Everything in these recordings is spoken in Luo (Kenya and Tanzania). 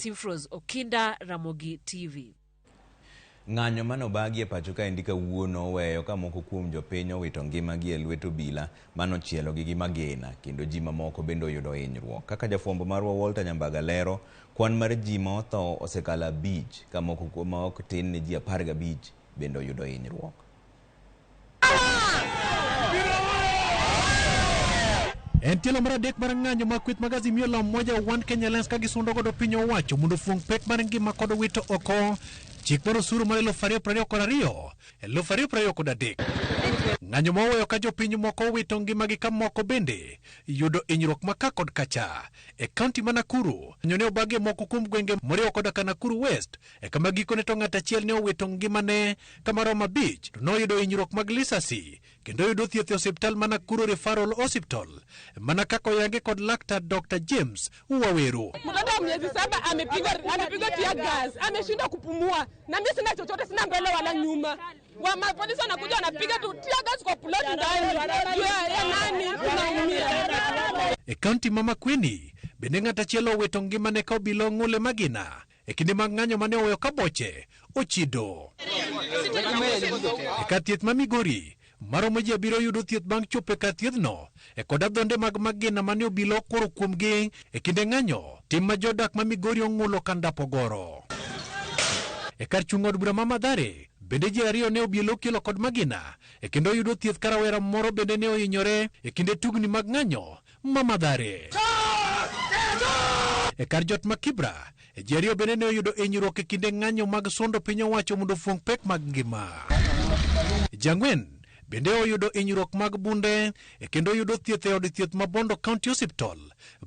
Simfros Okinda, Ramogi TV. Ng'anyo mane obagi e pacho kaendi kawuono oweyo ka moko kuom jopiny owito ngimagi e lwet obila mane ochielogi gi magina kendo ji mamoko bende oyudo hinyruok. Kaka jafwambo marwa Walter Nyambaga lero, kwan mar ji ma otho osekalo abich ka moko ma ok tin ne ji 15 bende oyudo hinyruok. En tielo mar adek mar ng'anyo ma kweth mag Azimio la Umoja One Kenya Alliance ka gisundo godo piny owacho mondo ofuong' pek mar ngima kod wito oko chik mar osuru mar 2022 2023. Ng'anyo ma oweyo ka jopiny moko owito ngimagi ka moko bende yudo hinyruok ma ka kod kacha. E kaunti ma Nakuru, ng'anyo ne obagi e moko kuom gwenge moriwo koda ka Nakuru West, e kama gikone to ng'at achiel ne owito ngimane kama romo abich to noyudo hinyruok mag lisasi kendo yudo thieth e osiptal ma Nakuru Referral Hospital mana kaka oyange kod laktar Dr. James Waweru. Mtoto wa miezi 7 amepigwa tear gas, ameshindwa kupumua, na mimi sina chochote, sina mbele wala nyuma. Wa mapolisi wanakuja wanapiga tu tear gas kwa plot ndani. Ya nani tunaumia. E kaunti ma Makueni bende ng'at achiel owito ngimane ka obila ong'ule magina e kinde mag ng'anyo mane oweyo ka boche ochido. E kar thieth ma Migori maromo ji abiriyo yudo thieth bang' chopo e kar thiethno e kod adhonde mag magina mane obila okworo kuomgi e kinde ng'anyo, tim ma jodak ma Migori ong'ulo ka ndapogoro. E kar chung' od bura ma Mathare bende ji ariyo ne obielo okielo kod magina e kendo yudo thieth ka rawera moro bende ne ohinyore e kinde tugni mag ng'anyo ma Mathare. E kar jot ma Kibra, ji ariyo bende ne oyudo hinyruok e kinde ng'anyo mag sundo piny owacho mondo ofuong' pek mag ngima. Ji ang'wen bende oyudo hinyruok mag bunde e kendo oyudo thieth e od thieth ma Bondo County Hospital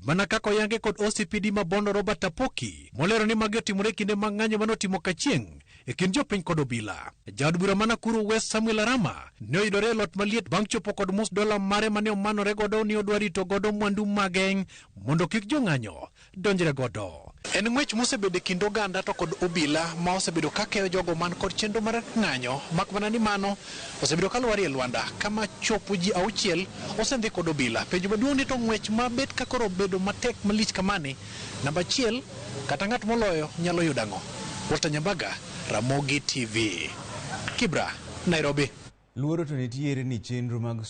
mana kaka oyange kod OCPD ma Bondo Robert Apoki molero ni magi otimore e kinde mag ng'anyo mane otimo kachieng' e kind jopiny kod obila. Jaod bura ma Nakuru West Samuel Arama ne oyudore e lot maliet bang' chopo kod mus dola mare mane omanore godo ni odwa rito godo mwandu mage mondo kik jong'anyo donjre godo. En ng'wech mosebedo e kind oganda to kod obila ma osebedo ka keyo jogo man kod chenro mar ng'anyo, mak mana ni mano osebedo ka lwarie lwanda kama chopo ji 6 osendhi kod obila. Penjo maduong' ni to ng'wech ma bet ka koro obedo matek malich kamani, namba 1 kata ng'at moloyo nyalo yudo ang'o? Walter Nyambaga, Ramogi TV, Kibra, Nairobi. Luoro to nitiere ni chenro mag